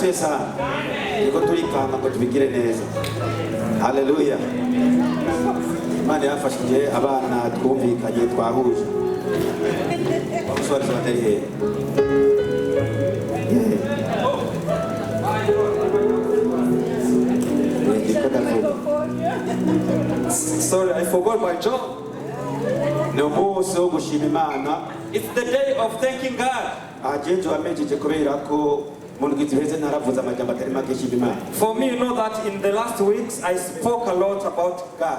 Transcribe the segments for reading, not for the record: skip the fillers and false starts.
Asifiwe sana. Niko turipanga ngo tubigire neza. Haleluya. Imana yafashije abana twumvikanye, twahuje. Bamusobanuriza batari hehe? Yeah. Ndiko ndavuga. Sorry, I forgot my job. Ni umunsi wo gushima Imana. It's the day of thanking God. Agenzi wamejeje kubera ko mu ndwi ziheze naravuze amajambo atari make nshima Imana. For me, you know that in the last weeks I spoke a lot about God.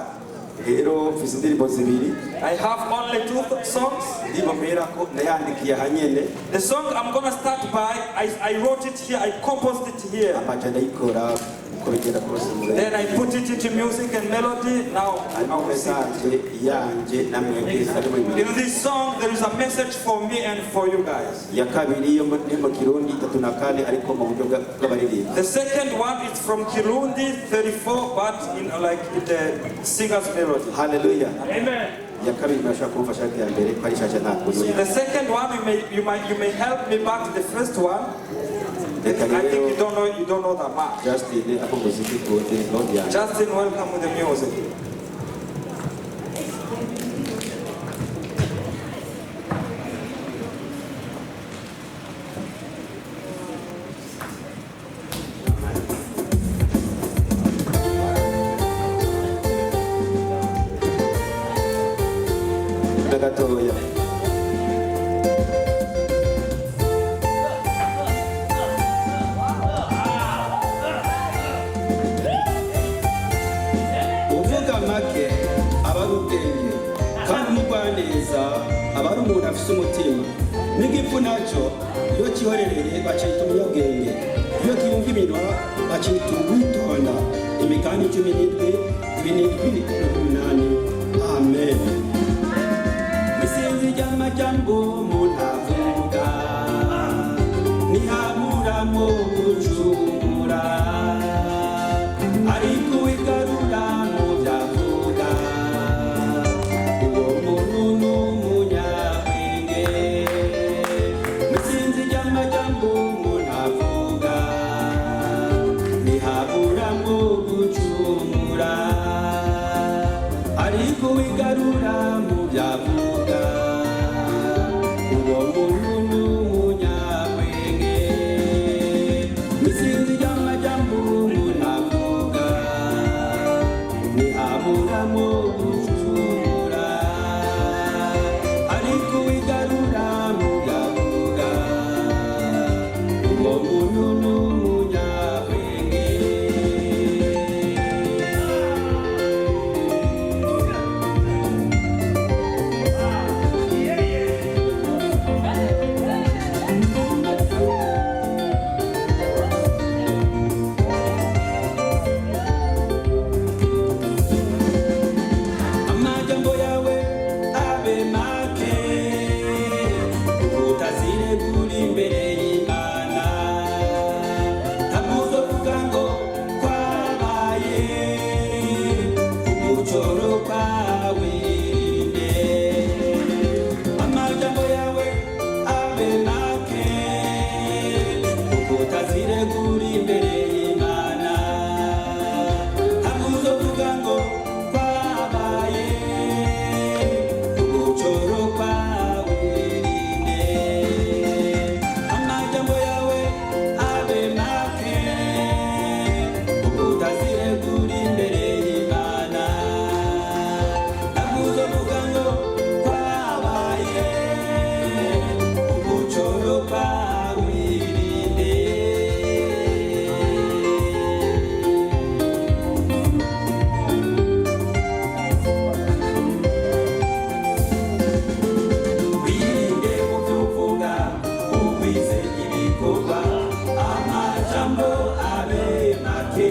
Rero mfise indirimbo zibiri. I have only two songs. Indirimbo mperako nayandikiye ahanyene. The song I'm gonna start by, I wrote it here, I composed it here. Amaja ndayikora uko bigenda kose mure. Then I put it into music and melody. Now I Harimo will sing. message yanje namwebwe harimo ibintu. In this song, there is a message for me and for you guys. Iya kabiri yo ni mu Kirundi 34, ariko mu buryo bw'abaririmbyi. The second one is from Kirundi 34, but in like in the singer's melody. Haleluya. Amen. Iya kabiri murashobora kumufasha, ariko iya mbere ko ari nshasha ntabwo. The second one, you may help me back to the first one. Reka I think rero you don't know that much. Justin ako muziki ku ndirimbo yanjye. Justin, welcome with the music. Gatoya. Uvuga make aba ari ubwenge, kandi umugwaneza aba ari umuntu afise umutima. N'igifu nacyo iyo cyihorereye bacita umunyabwenge, iyo kibumva iminwa bacita uwitonda. Imigani 17, 7 n'umunani. Amen. Isinzi ry'amajambo umuntu avuga ntihaburamo gucungura, ariko wigarura mu byavuga, uwo muntu ni umunyabwenge. Isinzi ry'amajambo umuntu avuga ntihaburamo gucungura, ariko wigarura mu byavuga, uwo muntu ni umunyabwenge. Isinzi ry'amajambo umuntu avuga ntihaburamo gucungura, ariko wigarura mu byavuga, uwo muntu ni umunyabwenge. Amajambo yawe abe make, utaziregura imbere y'Imana. Ntabwo uzovuga ngo kwabaye ugucoro kwawe. Amajambo yawe abe make, utaziregura imbere y'Imana. Ntabwo uzovuga ngo kwabaye ugucoro kwawe. Amajambo yawe abe make, utaziregura imbere y'Imana. Ntabwo uzovuga ngo kwabaye ugucoro kwawe. Irinde. Wirinde mu byo uvuga, ugwize ibikorwa, amajambo abe make.